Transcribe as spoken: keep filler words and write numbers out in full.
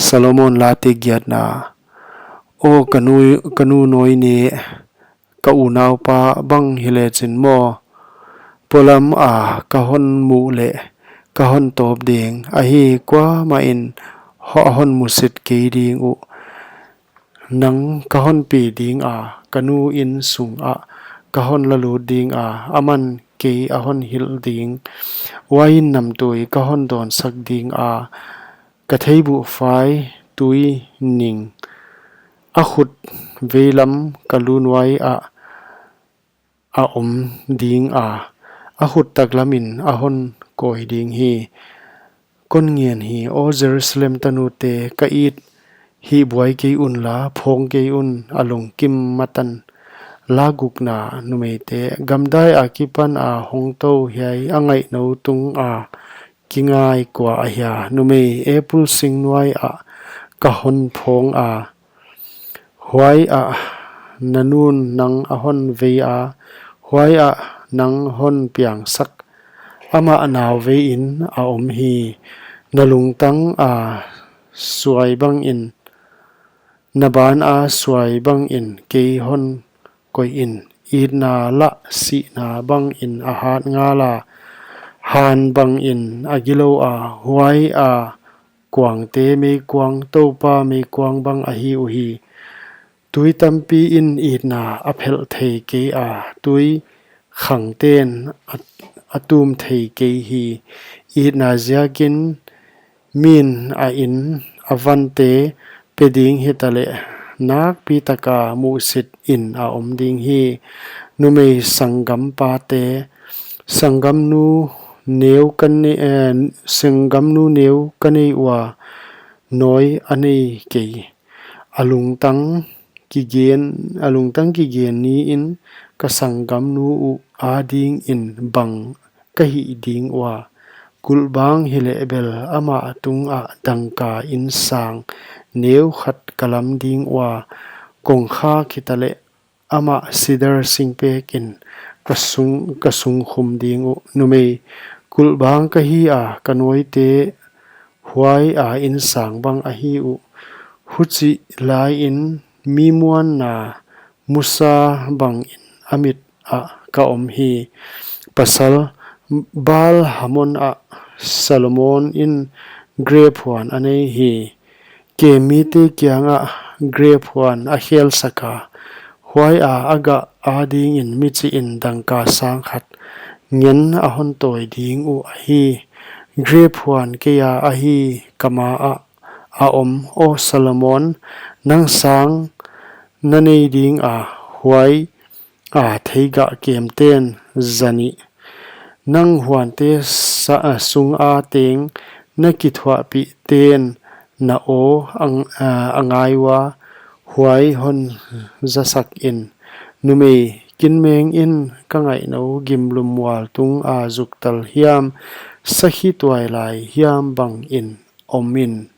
Solomon Late giatna. Aw ka nu, ka nu nawine, ka unaupa bang hi lechin maw? Polam a ka hon muh leh ka hon tawp ding, ahi, kuamah in ho-, a hon musit kei ding uh. Nang ka hon pi dinga, ka nu in sungah ka hon lalut dinga, aman kei a hon hilh ding. Uain namtui ka hon dawnsak dinga, ka theibuh fai tui ning. A khut veilam ka lunuai ah a om dinga, a khut taklamin a hon kawi ding hi. Kon ngen hi, aw Jerusalem tanute, ka it hihbuai kei unla, phawng kei un, a lungkim matan. La gukna. Numeite, gamdai akipan a hong tou hiai a ngaihnou tunga kingai kua ahia? Numei, apple sing nuai ah ka hon phawng a, huai ah na nun nang a hon vei a, huai ah nang hon piangsak. Amah nau veiin a om hi. Na lungtang a suai bangin, na ban a suai bangin kei hon koih in. Itna lah sihna bangin a hat ngala, han bangin a gilou a, huai a kuangte meikuang, Toupa meikuang bang ahi uhi. Tui tampi in itna a phelh thei kei a, tui khangten a, a tum thei kei hi. Itna ziakin min a in a vante pe ding hitaleh, nakpi taka muhsit in a om ding hi. Numei, sanggampate, sanggamnu neu ka ne-, eh, sanggamnu neu ka nei ua, nawi a nei kei. A lungtang kigen, a lungtang kigen niin ka sanggamnu uh adingin bang ka hih ding ua? Kulhbang hileh bel amah tungah dangka insang neu khat ka lam ding ua, kongkhak hitaleh amah sidar singpek in ka sung, ka sungkhum ding uh. Numei, kulhbang ka hi a, ka nawite huai a insang bang ahi uh. Huchih laiin mi muanna musa bangin a mit ah ka om hi. Pasal, Baal Hamon ah Solomon in grep huan a nei hi. Kemmite kiangah grep huan a khelsak a, huai a a gah adingin michih in dangka sang khat ngen a hon tawi ding uh ahi. Grep huan kei a ahi, ka ma ah a om. Aw Solomon, nang sang na nei dinga, huai a theigah kemten zanih. Nang huante sa-, a, sunga teng na kithuahpihten na aw a ng-, a, a ngai ua, huai hon zasak in. Numei, kinmeng in ka ngaihnou gimlum mual tunga zuktal hiam, sakhi tuailai hiam bangin om in.